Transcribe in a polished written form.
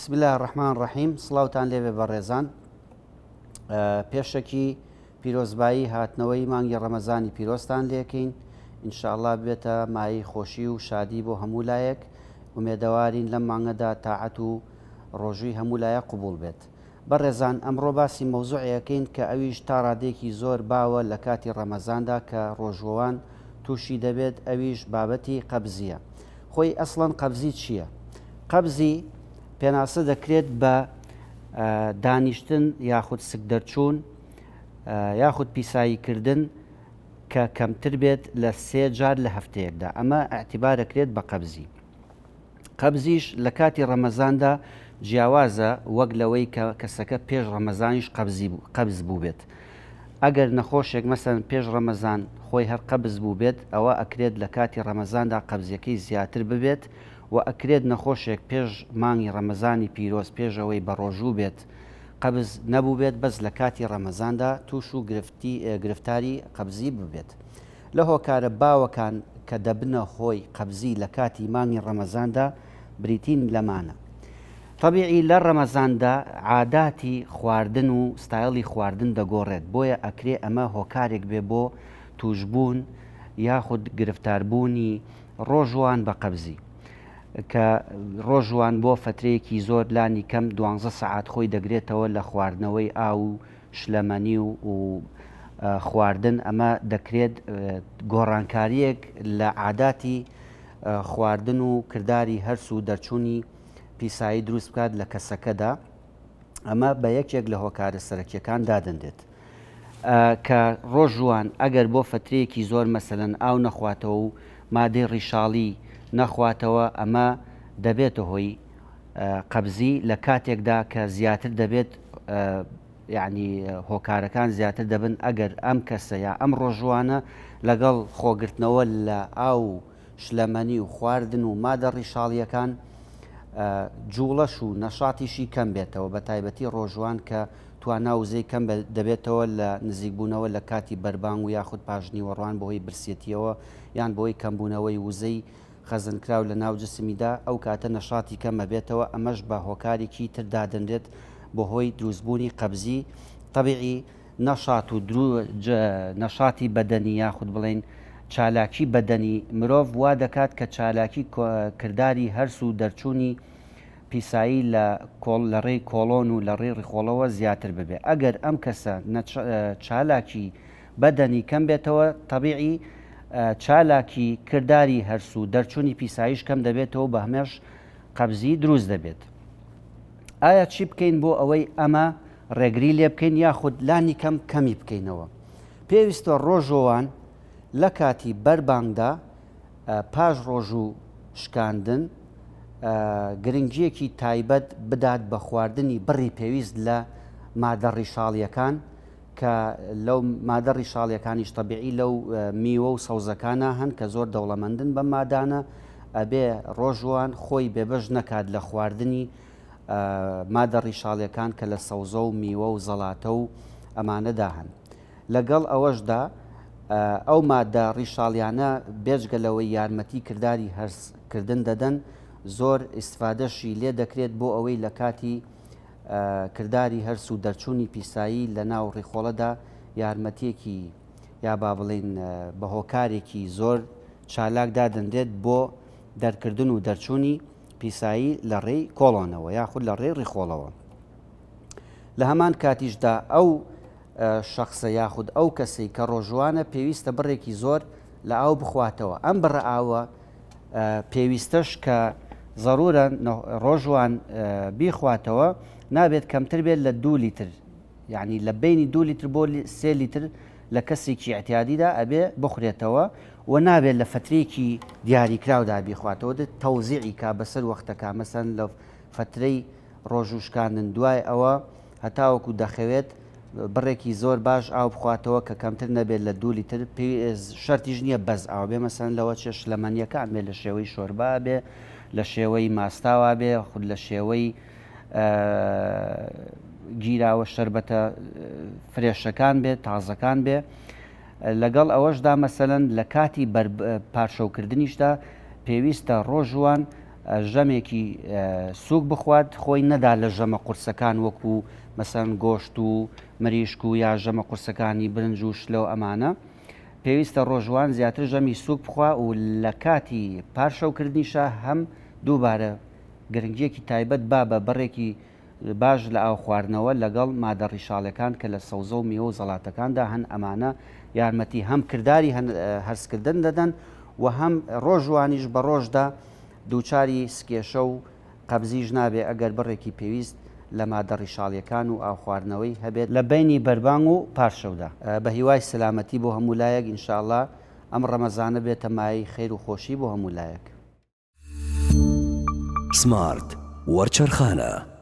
بسم اللە الرحمن الرحیم سڵاوتان لێبێ بەڕێزان پێشەکی پیرۆزبایی هاتنەوەی مانگی ڕەمەزانی پیرۆزتان لێکەین ئینشاءاللە ببێتە مایەی خۆشی و شادی بۆ هەموو لایەک ئومێدەوارین لەم مانگەدا تاعەت و ڕۆژووی هەموو لایەک قبوڵ بێت بەڕێزان ئەمڕۆ باسی مەوزوعێکەین کە ئەویش تا ڕادەیەکی زۆر باوە لە کاتی ڕەمەزاندا کە ڕۆژووەوان تووشی دەبێت ئەویش بابەتی قەبزیە خۆی ئەسڵەن قەبزی چییە؟ قەبزی پێناسە دەکرێت بە دانیشتن یاخود سکدەرچوون یاخود پیساییکردن کە کەمتر بێت لە سێ جار لە هەفتەیەکدا ئەمە ئەعتیبارەکرێت بە قەبزی. قەبزیش لە کاتی ڕەمەزاندا جیاوازە وەک لەوەی کە کەسەکە پێش ڕەمەزانیش قەبزی قەبز بووبێت. ئەگەر نەخۆشێک مەسەلەن پێش ڕەمەزان خۆی هەر قەبز بووبێت ئەوە ئەکرێت لە کاتی ڕەمەزاندا قەبزیەکەی زیاتر ببێت و ئەکرێت نەخۆشێک پێش مانگی ڕەمەزانی پیرۆز پێش ئەوەی بەڕۆژوو بێت قەبز نەبووبێت بەس لە کاتی ڕەمەزاندا تووش و گرفتی گرفتاری قەبزی ببێت. لە هۆکارە باوەکان کە دەبنە هۆی قەبزی لە کاتی مانگی ڕەمەزاندا بریتین لەمانە. تەبیعی لە ڕەمەزاندا عاداتی خواردن و ستایڵی خواردن دەگۆڕێت بۆیە ئەکرێ ئەمە هۆکارێک بێ بۆ تووشبوون یاخود گرفتاربوونی ڕۆژووان بە قەبزی کە ڕۆژووان بۆ فەترەیەکی زۆر لانی کەم دوانزە سەعات خۆی دەگرێتەوە لە خواردنەوەی ئاو و شلەمەنی و خواردن ئەمە دەکرێت گۆڕانکارییەک لە عاداتی خواردن و کرداری هەرس و دەرچوونی پیسایی دروست بکات لە کەسەکەدا ئەمە بە یەکێک لە هۆکارە سەرەکیەکان دادەنرێت کە ڕۆژوان ئەگەر بۆ فترەیەکی زۆر مەسەلەن ئاو نەخواتەوە و مادەی ڕیشاڵی نەخواتەوە ئەمە دەبێتە هۆی قەبزی لە کاتێکدا کە زیاتر دەبێت یعنی هۆکارەکان زیاتر دەبن ئەگەر ئەم کەسە یا ئەم ڕۆژوانە لەگەڵ خۆگرتنەوە لە ئاو و شلەمەنی و خواردن و مادە ڕیشاڵییەکان جوڵەش و نەشاتیشی کەم بێتەوە بە تایبەتی ڕۆژوان کە توانا وزەی کەم دەبێتەوە لە نزیکبوونەوە لە کاتی بەربانگ و یاخود پاشنیوەڕوان بەهۆی برسێتیەوە یان بەهۆی کەمبوونەوەی وزەی خەزنکراو لە ناو جسمیدا ئەو کاتە نەشاتی کەم ئەبێتەوە ئەمەش بە هۆکارێکی تر دادەنرێت بەهۆی دروستبوونی قەبزی تەبیعی نەشات و نەشاتی بەدەنی یاخود بڵێین چالاکی بەدەنی مرۆڤ وا دەکات کە چالاکی کرداری هەرس و دەرچوونی پیسایی لە کۆڵ لە ڕێی کۆڵۆن و لە ڕێی ڕیخۆڵەوە زیاتر ببێ ئەگەر ئەم کەسە چالاکی بەدەنی کەم بێتەوە تەبیعی چالاکی کرداری هەرس و دەرچوونی پیساییش کەم دەبێتەوە بەهمەش قەبزی دروست دەبێت. ئایا چی بکەین بۆ ئەوەی ئەمە ڕێگری لێ بکەین یاخود لانی کەم کەمی بکەینەوە؟ پێویستە ڕۆژۆوان لە کاتی بەربانگدا پاش ڕۆژوو شکاندن گرنگییەکی تایبەت بدات بە خواردنی بڕی پێویست لە مادە ڕیشاڵییەکان کە لەو مادە ڕیشاڵیەکانیش تەبیعی لەو میوە و سەوزەکانە هەن کە زۆر دەوڵەمەندن بەم مادانە ئەبێ ڕۆژوان خۆی بێبەش نەکات لە خواردنی مادە ڕیشاڵیەکان کە لە سەوزە و میوە و زەڵاتە و ئەمانەدا هەن لەگەڵ ئەوەشدا ئەو مادە ڕیشاڵیانە بێجگە لەوەی یارمەتی کرداری هەرسکردن دەدەن زۆر ئیسفادەشی لێ دەکرێت بۆ ئەوەی لە کاتی کرداری هەرس و دەرچوونی پیسایی لە ناو ڕیخۆڵەدا یارمەتیەکی یا با بڵێین بە هۆکارێکی زۆر چالاک دادەنرێت بۆ دەرکردن و دەرچوونی پیسایی لە ڕێی کۆڵۆنەوە یاخود لە ڕێی ڕیخۆڵەوە. لە هەمان کاتیشدا ئەو شەخسە یاخود ئەو کەسەی کە ڕۆژوانە پێویستە بڕێکی زۆر لە ئاو بخواتەوە ئەم بڕە ئاوە پێویستەش کە زەرورە ڕۆژوان بیخواتەوە نابێت کەمتر بێت لە دوو لیتر یعنی لە بینی دوو لیتر بۆ سێ لیتر لە کەسێکی اعتیادیدا ئەبێ بخورێتەوە و نابێت لە فترێکی دیاریکراودا بیخواتەوە تەوزیعی کا بەسەر وەختەکە مەسەن لە فترەی ڕۆژوو شکاندن دوای ئەوە هەتاوەکو دەخەوێت بڕێکی زۆر باش ئاو بخواتەوە کە کەمتر نەبێت لە دوو لیتر شەرتیش نییە بەس ئاو بێ مەسەن لەوە چێ شلەمەنیەکان بێ لە شێوەی شۆربا بێ لە شێوەی ماستاوا بێ خود لە شێوەی گیراوە شەربەتە فرێشەکان بێت تازەکان بێ لەگەڵ ئەوەشدا مەسەلەن لە کاتی پارشەوکردنیشدا پێویستە ڕۆژوان. ژەمێکی سووک بخوات، خۆی نەدا لە ژەمە قورسەکان وەکو مەسەن گۆشت و مریشک و یا ژەمە قورسەکانی برنج و شلە و ئەمانە. پێویستە ڕۆژووان زیاتر ژەمی سووک بخوا و لە کاتی پارشەوکردنیشا هەم دووبارە گرنگییەکی تایبەت با بە بڕێکی باش لە ئاو خواردنەوە لەگەڵ مادە ڕیشاڵیەکان کە لە سەوزە و میوە و زەڵاتەکاندا هەن ئەمانە یارمەتی هەم کرداری هەرسکردن دەدەن و هەم ڕۆژوانیش بە ڕۆژدا دووچاری سکێشە و قەبزیش نابێ ئەگەر بڕێکی پێویست لە مادە ڕیشاڵیەکان و ئاو خواردنەوەی هەبێت لە بەینی بەربانگ و پارشەودا. بە هیوای سەلامەتی بۆ هەموو لایەک ان شاء اللە ئەم ڕەمەزانە بێتە مایەی خێر و خۆشی بۆ هەموو لایەک. سمارت وەرچەرخانە.